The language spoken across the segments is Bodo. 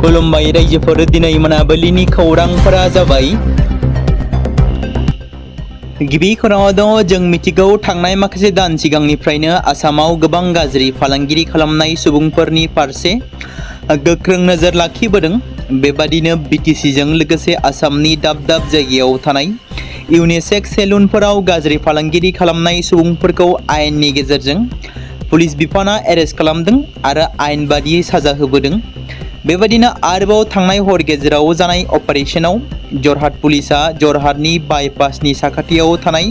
खुलुमबाय रायजोफोर दिनै मोनाबिलिनि खौरांफोरा जाबाय। गिबि खौराङाव दङ जों मिथिगौ थांनाय माखासे दान सिगांनिफ्रायनो आसामाव गोबां गाज्रि फालांगिरि खालामनाय सुबुंफोरनि फारसे गोख्रों नोजोर लाखिबोदों। बेबादिनो बिटिसिजों लोगोसे आसामनि दाब दाब जायगायाव थानाय इउनिसेक्स सेलुनफोराव गाज्रि फालांगिरि खालामनाय सुबुंफोरखौ आयेननि गेजेरजों पुलिस बिफाना एरेस्ट खालामदों आरो आयेन बादियै साजा होबोदों। बेबादिनो आरोबाव थांनाय हर गेजेराव जानाय अपारेशनाव जरहाट पुलिसा जरहाटनि बायपासनि साखाथियाव थानाय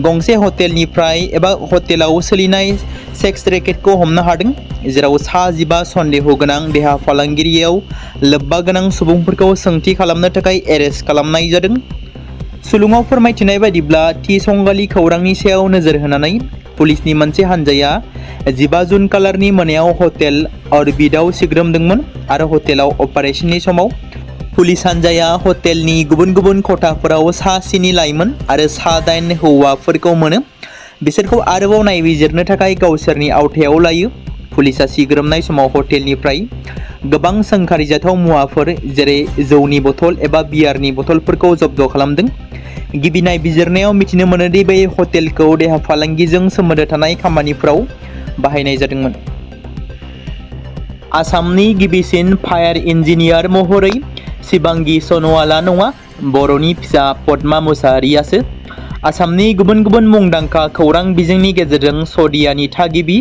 गंसे हटेलाव सोलिनाय सेक्स रेकेटखौ हमनो हादों, जेराव 15 सन्देह गोनां देहा फालांगिरियाव लोब्बा गोनां सुबुंफोरखौ सोंथि खालामनो थाखाय एरेस्ट खालामनाय जादों। सुलुङाव फोरमायथिनाय बायदिब्ला थि संगालि खौरांनि सायाव नोजोर होनानै पुलिसनि मोनसे हानजाया 15 जुन खालारनि मोनायाव हटेल अरबिटआव सिग्रोमदोंमोन आरो हटेलाव अपारेशननि समाव पुलिस हानजाया हटेलनि गुबुन गुबुन खथाफोराव 7 लाइमोन आरो 8 हौवाफोरखौ मोनो। बिसोरखौ आरोबाव नायबिजिरनो थाखाय गावसोरनि आवथायाव लायो। पुलिसा सिग्रोमनाय समाव हटेलनिफ्राय गोबां सोंखारिजाथाव मुवाफोर जेरै जौनि बथल एबा बियारनि बथलफोरखौ जब्द खालामदों। गिबि नायबिजिरनायाव मिथिनो मोनोदि बे हटेलखौ देहा फालांगिजों सोमोन्दो थानाय खामानिफोराव बाहायनाय जादोंमोन। आसामनि गिबिसिन फायार इन्जिनियार महरै शिबांगि सन'वालआ नङा, बर'नि फिसा पद्मा मुसाहारियासो। आसामनि गुबुन गुबुन मुंदांखा खौरां बिजोंनि गेजेरजों सदियानि थागिबि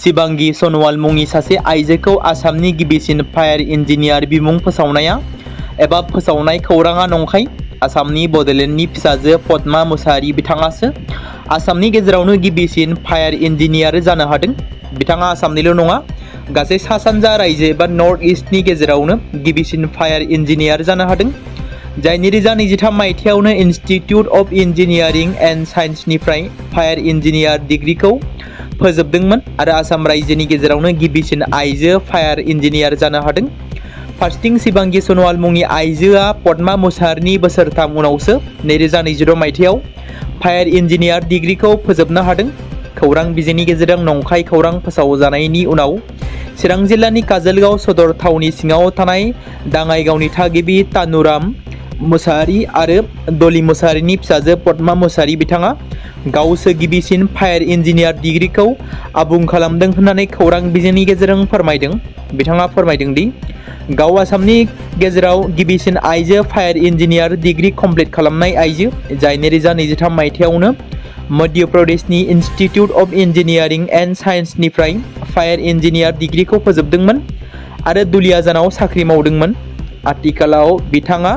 शिबांगि सन'वाल मुंनि सासे आइजोखौ आसामनि गिबिसिन फायार इन्जिनियार बिमुं फोसावनाय खौराङा नंखाय। आसामनि बड'लेण्डनि फिसाजो पद्मा मुसाहारि बिथाङासो आसामनि गेजेरावनो गिबिसिन फायार इन्जिनियार जानो हादों। बिथाङा आसामनिल' नङा, गासै सा सानजा रायजो एबा नर्थ इस्टनि गेजेरावनो गिबिसिन फायार इन्जिनियार जानो हादों, जाय 2023 मायथाइयावनो इन्स्टिट्युट अफ इन्जिनियारिं एन्ड साइन्सनिफ्राय फायार इन्जिनियार डिग्रीखौ फोजोबदोंमोन आरो आसाम रायजोनि गेजेरावनो गिबिसिन आइजो फायार इन्जिनियार जानो हादों। फारसेथिं शिबांगि सन'वाल मुंनि आइजोआ पद्मा मुसाहारिनि बोसोरथाम उनावसो 2026 मायथाइयाव फायार इन्जिनियार डिग्रीखौ फोजोबनो हादों। खौरां बिजोंनि गेजेरजों नंखाय खौरां फोसावजानायनि उनाव चिरां जिल्लानि काजलगाव सदर टाउननि सिङाव थानाय दाङाइगावनि थागिबि तानुराम मुसाहारि आरो दलि मुसाहारिनि फिसाजो पद्मा मुसाहारि बिथाङा गावसो गिबिसिन फायार इन्जिनियार डिग्रीखौ आबुं खालामदों होननानै खौरां बिजोंनि गेजेरजों फोरमायदों। बिथाङा फोरमायदों दि गाव आसामनि गेजेराव गिबिसिन आइजो फायार इन्जिनियार डिग्री कमप्लिट खालामनाय आइजो, जाय 2023 मायथाइयावनो मध्य प्रदेशनि इन्स्टिट्युट अफ इन्जिनियारिं एन्ड साइन्सनिफ्राय फायार इन्जिनियार डिग्रीखौ फोजोबदोंमोन आरो दुलियाजानाव साख्रि मावदोंमोन। आथिखालाव बिथाङा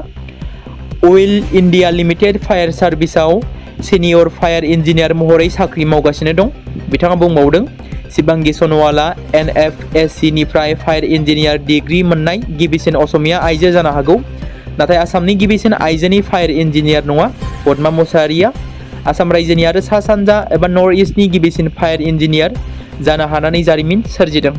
अइल इन्डिया लिमिटेड फायार सार्भिसाव सिनियर फायार इन्जिनियार महरै साख्रि मावगासिनो दं। बिथाङा बुंबावदों, शिबांगि सन'वालआ NFSC निफ्राय फायार इन्जिनियार डिग्री मोननाय गिबिसिन असमिया आइजो जानो हागौ, नाथाय आसामनि गिबिसिन आइजोनि फायार इन्जिनियार नङा। पद्मा मुसाहारिया आसाम रायजोनि आरो सा सानजा एबा नर्थ इस्टनि गिबिसिन फायार इन्जिनियार जानो हानानै जारिमिन सोरजिदों।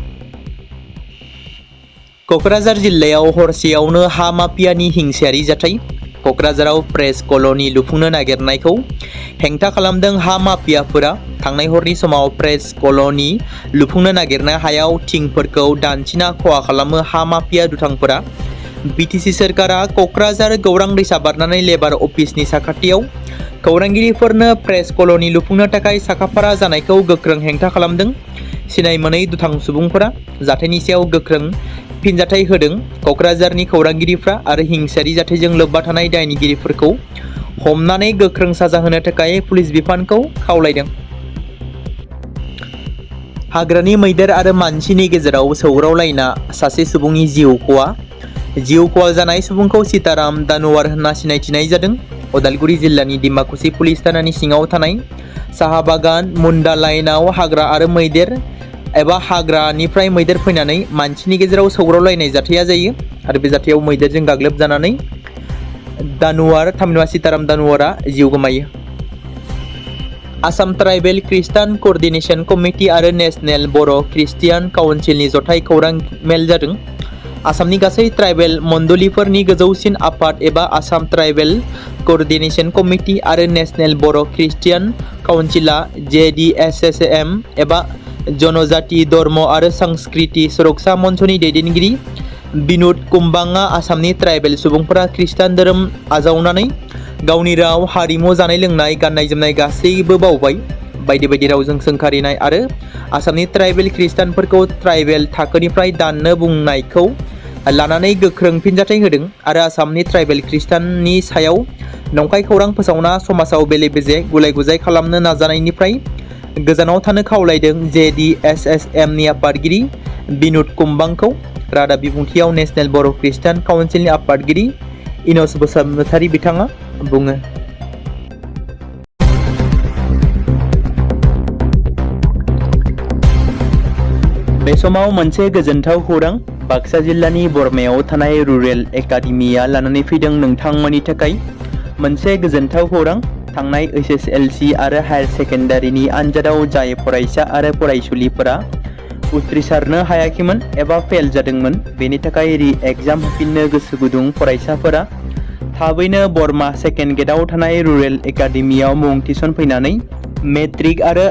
क'क्राझार जिल्लायाव हरसेयावनो हा माफियानि हिंसायारि जाथाय। क'क्राझाराव प्रेस कल'नि लुफुंनो नागिरनायखौ हेंथा खालामदों हा माफियाफोरा। थांनाय हरनि समाव प्रेस कल'नि लुफुंनो नागिरनाय हायाव थिंफोरखौ दानसिना खहा खालामो हा माफिया दुथांफोरा। बिटिसि सोरखारा क'क्राझार गौरां दैसा बारनानै लेबार अफिसनि साखाथियाव खौरांगिरिफोरनो प्रेस कल'नि लुफुंनो थाखाय साखाफारा जानायखौ गोख्रों हेंथा खालामदों। सिनाय मोनै दुथां सुबुंफोरा जाथायनि सायाव गोख्रों फिनजाथाय होदों। क'क्राझारनि खौरांगिरिफ्रा आरो हिंसायारि जाथायजों लोब्बा थानाय दायनिगिरिफोरखौ हमनानै गोख्रों साजा होनो थाखाय पुलिस बिफानखौ खावलायदों। हाग्रानि मैदेर आरो मानसिनि गेजेराव सौग्रावलायना सासे सुबुंनि जिउ खहा जानाय सुबुंखौ सीताराम दानवार होनना सिनायथिनाय जादों। उदालगुरि जिल्लानि डिमाकुसि पुलिस थानानि सिङाव थानाय साहा बागान मुन्डा लाइनआव हाग्रानिफ्राय मैदेर फैनानै मानसिनि गेजेराव सौग्रावलायनाय जाथाया जायो आरो बे जाथायाव मैदेरजों गाग्लोबजानानै सीताराम दानवारा जिउ गोमायो। आसाम ट्राइबेल खृष्टान क'अर्डिनेशन कमिटि आरो नेशनेल बर' खृष्टियान काउन्सिलनि जथाय खौरां मेल जादों। आसामनि गासै ट्राइबेल मण्डलिफोरनि गोजौसिन आफाद एबा आसाम ट्राइबेल क'अर्डिनेशन कमिटि आरो नेशनेल बर' खृष्टियान काउन्सिलआ JDSSM एबा जनजाति धर्म आरो संस्कृति सुरक्षा मन्चनि दैदेनगिरि बिनुत कुम्बाङा आसामनि ट्राइबेल सुबुंफोरा खृष्टान धोरोम आजावनानै गावनि राव हारिमु जानाय लोंनाय गाननाय जोमनाय गासैबो बावबाय बायदि बायदि रावजों सोंखारिनाय आरो आसामनि ट्राइबेल खृष्टानफोरखौ ट्राइबेल थाखोनिफ्राय दाननो बुंनायखौ लानानै गोख्रों फिनजाथाय होदों आरो आसामनि ट्राइबेल खृष्टाननि सायाव नंखाय खौरां फोसावना समाजाव बेले बेजे गुलाय गुजाय खालामनो नाजानायनिफ्राय गोजानाव थानो खावलायदों। JDSSM नि आफादगिरि बिनुत कुम्बांखौ रादाब बिबुंथियाव नेशनेल बर' खृष्टान काउन्सिलनि आफादगिरि इनस बसुमतारी बिथाङा बुङो। बे समाव मोनसे गोजोनथाव खौरां बाक्सा जिल्लानि बरमायाव थानाय रुरेल एकाडेमिया लानानै फैदों नोंथांमोननि थाखाय मोनसे गोजोनथाव खौरां। थांनाय HSLC आरो हायार सेकेन्डारिनि आनजादाव जाय फरायसा आरो फरायसुलिफोरा उथ्रिसारनो हायाखैमोन एबा फेल जादोंमोन बेनि थाखाय रि एग्जाम होफिननो गोसो गुदुं फरायसाफोरा थाबैनो बरमा सेकेन्ड गेटआव थानाय रुरेल एकाडेमियाव मुं थिसनफैनानै मेट्रिक आरो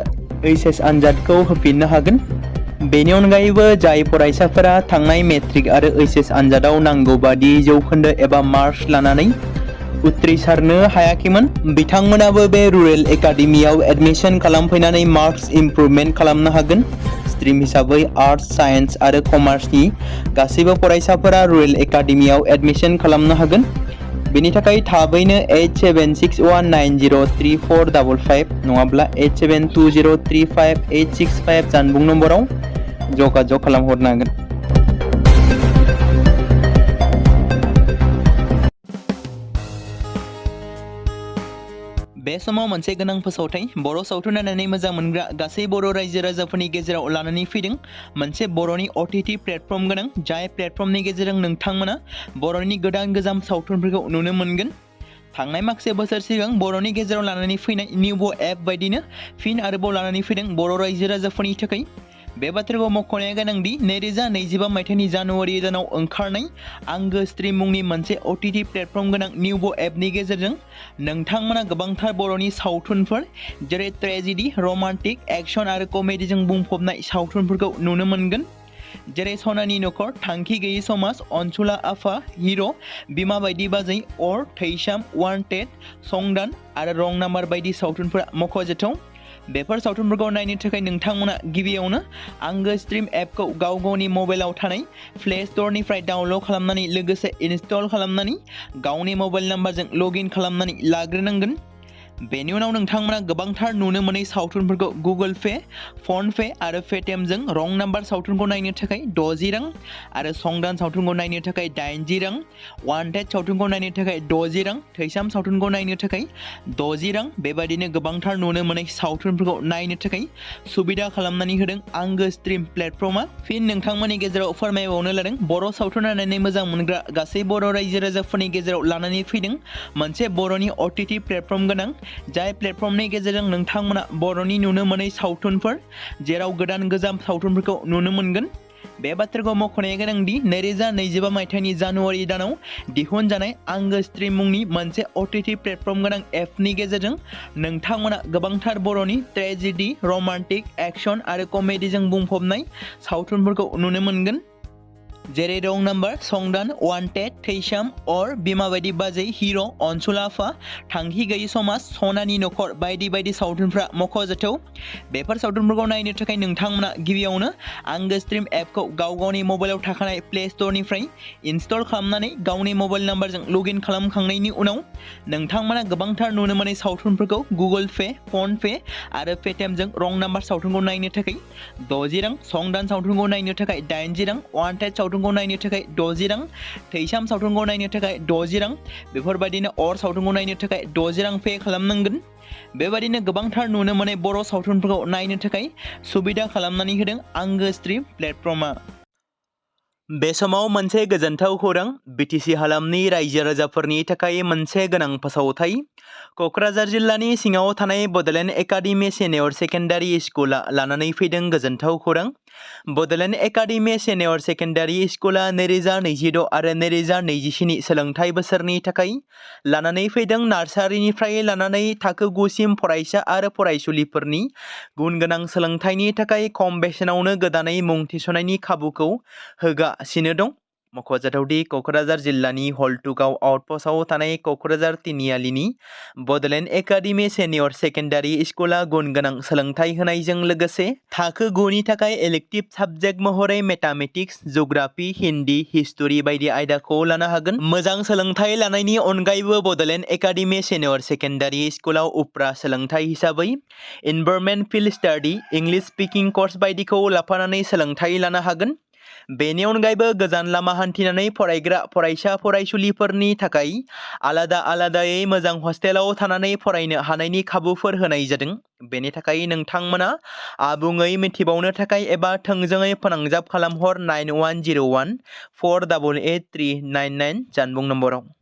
HS आनजादखौ होफिननो हागोन। बेनि अनगायैबो जाय फरायसाफोरा थांनाय मेट्रिक आरो HS आनजादाव नांगौ बादि जौखोन्दो एबा मार्क्स लानानै उथ्रिसारनो हायाखैमोन बिथांमोनाबो बे रुरेल एकाडेमियाव एडमिशन खालामफैनानै मार्क्स इमप्रुभमेन्ट खालामनो हागोन। स्ट्रीम हिसाबै आर्ट्स साइन्स आरो कमार्सनि गासैबो फरायसाफोरा रुरेल एकाडेमियाव एडमिशन खालामनो हागोन। बेनि थाखाय थाबैनो 8761903455 नङाब्ला 87203585 जानबुं नम्बराव जगाजग खालामहरनो हागोन। बे समाव मोनसे गोनां फोसावथाय बर' सावथुन नायनानै मोजां मोनग्रा गासै बर' रायजो राजाफोरनि गेजेराव लानानै फैदों मोनसे बर'नि OTT प्लेटफर्म गोनां जाय प्लेटफर्मनि गेजेरजों नोंथांमोना बर'नि गोदान गोजाम सावथुनफोरखौ नुनो मोनगोन। थांनाय माखासे बोसोर सिगां बर'नि गेजेराव लानानै फैनाय निउबो एप बायदिनो फिन आरोबाव लानानै फैदों बर' रायजो राजाफोरनि थाखाय। बे बाथ्राखौ मख'नाया गोनांदि 2025 मायथाइनि जानुवारि दानाव ओंखारनाय आंगो स्ट्रीम मुंनि मोनसे OTT प्लेटफर्म गोनां निउबो एपनि गेजेरजों नोंथांमोना गोबांथार बर'नि सावथुनफोर जेरै ट्रेजेडी, रमान्टिक, एक्शन आरो कमेडीजों बुंफबनाय सावथुनफोरखौ नुनो मोनगोन। जेरै सनानि नखर, थांखि गैयै समाज, अनसुला आफा, हिर', बिमा बायदि बाजै, अर, थैसाम, वान्टेड, संदान आरो रं नाम्बार बायदि सावथुनफोरा मख'जाथाव। बेफोर सावथुनफोरखौ नायनो थाखाय नोंथांमोना गिबियावनो आंगो स्ट्रीम एपखौ गाव गावनि मबाइलाव थानाय प्ले स्ट'रनिफ्राय डाउनल'ड खालामनानै लोगोसे इनस्टल खालामनानै गावनि मबाइल नाम्बारजों लगइन खालामनानै लाग्रोनांगोन। बेनि उनाव नोंथांमोना गोबांथार नुनो मोनै सावथुनफोरखौ गुगोल पे, फन पे आरो पेटिएमजों रं नाम्बार सावथुनखौ नायनो थाखाय 60 रां आरो संदान सावथुनखौ नायनो थाखाय 80 रां, वान्टेड सावथुनखौ नायनो थाखाय 60 रां, थैसाम सावथुनखौ नायनो थाखाय 60 रां बेबायदिनो गोबांथार नुनो मोनै सावथुनफोरखौ नायनो थाखाय सुबिदा खालामनानै होदों आंगो स्ट्रीम प्लेटफर्मा। फिन नोंथांमोननि गेजेराव फोरमायबावनो लादों बर' सावथुन नायनानै मोजां मोनग्रा गासै बर' रायजो राजाफोरनि गेजेराव लानानै फैदों मोनसे बर'नि OTT प्लेटफर्म गोनां जाय प्लेटफर्मनि गेजेरजों नोंथांमोना बर'नि नुनो मोनै सावथुनफोर जेराव गोदान गोजाम सावथुनफोरखौ नुनो मोनगोन। बे बाथ्राखौ मख'नाया गोनांदि 2025 मायथाइनि जानुवारि दानाव दिहुनजानाय आंगो स्ट्रीम मुंनि मोनसे OTT प्लेटफर्म गोनां एपनि गेजेरजों नोंथांमोना गोबांथार बर'नि ट्रेजेडी, रमान्टिक, एक्शन आरो कमेडीजों बुंफबनाय सावथुनफोरखौ नुनो मोनगोन। जेरै रं नाम्बार, संदान, वान्टेड, थैसाम, अर, बिमा बायदि बाजै, हिर', अनसुला आफा, थांखि गैयै समाज, सनानि नखर बायदि बायदि सावथुनफ्रा मख'जाथाव। बेफोर सावथुनफोरखौ नायनो थाखाय नोंथांमोना गिबियावनो आंगो स्ट्रीम एपखौ गाव गावनि मबाइलाव थाखानाय प्ले स्ट'रनिफ्राय इनस्टल खालामनानै गावनि मबाइल नाम्बारजों लगइन खालामखांनायनि उनाव नोंथांमोना गोबांथार नुनो मोनै सावथुनफोरखौ गुगोल पे, फन पे आरो पेटिएमजों रं नाम्बार सावथुनखौ नायनो थाखाय 60 रां, संदान सावथुनखौ नायनो थाखाय 80 रां, वान्टेड सावथुनखौ नायनो थाखाय 60 रां, थैसाम सावथुनखौ नायनो थाखाय 60 रां बेफोरबायदिनो अर सावथुनखौ नायनो थाखाय 60 रां पे खालामनांगोन। बेबायदिनो गोबांथार नुनो मोनै बर' सावथुनफोरखौ नायनो थाखाय सुबिदा खालामनानै होदों आंगो स्ट्रीम प्लेटफर्मा। बे समाव मोनसे गोजोनथाव खौरां BTC हालामनि रायजो राजाफोरनि थाखाय मोनसे गोनां फोसावथाय। क'क्राझार जिल्लानि सिङाव थानाय बड'लेण्ड एकाडेमि सिनियर सेकेन्डारि स्कुला लानानै फैदों गोजोनथाव खौरां। बड'लेण्ड एकाडेमि सिनियर सेकेन्डारि स्कुला 2026 आरो 2027 सोलोंथाइ बोसोरनि थाखाय लानानै फैदों नार्सारिनिफ्राय लानानै थाखो 9 सिम फरायसा आरो फरायसुलिफोरनि गुन गोनां सोलोंथाइनि थाखाय खम बेसेनावनो गोदानै मुं थिसननायनि खाबुखौ होगासिनो दं। मख'जाथावदि क'क्राझार जिल्लानि हल्टुगाव आउटपस्टआव थानाय क'क्राझार तिनिआलिनि बड'लेण्ड एकाडेमि सेनियर सेकेन्डारि स्कुला गुन गोनां सोलोंथाइ होनायजों लोगोसे थाखो 9 नि थाखाय इलेक्टिभ साबजेक्ट महरै मेथामेटिक्स, जिअ'ग्राफि, हिन्दी, हिस्टरि बायदि आयदाखौ लानो हागोन। मोजां सोलोंथाइ लानायनि अनगायैबो बड'लेण्ड एकाडेमि सेनियर सेकेन्डारि स्कुलाव उफ्रा सोलोंथाइ हिसाबै environment field study, English speaking course बायदिखौ लाफानानै सोलोंथाइ लानो हागोन। बेनि अनगायैबो गोजान लामा हान्थिनानै फरायग्रा फरायसा फरायसुलिफोरनि थाखाय आलादा आलादायै मोजां हस्टेलाव थानानै फरायनो हानायनि खाबुफोर होनाय जादों। बेनि थाखाय नोंथांमोना आबुङै मिथिबावनो थाखाय एबा थोंजोङै फोनांजाब खालामहर 9101 488 399 जानबुं नम्बराव।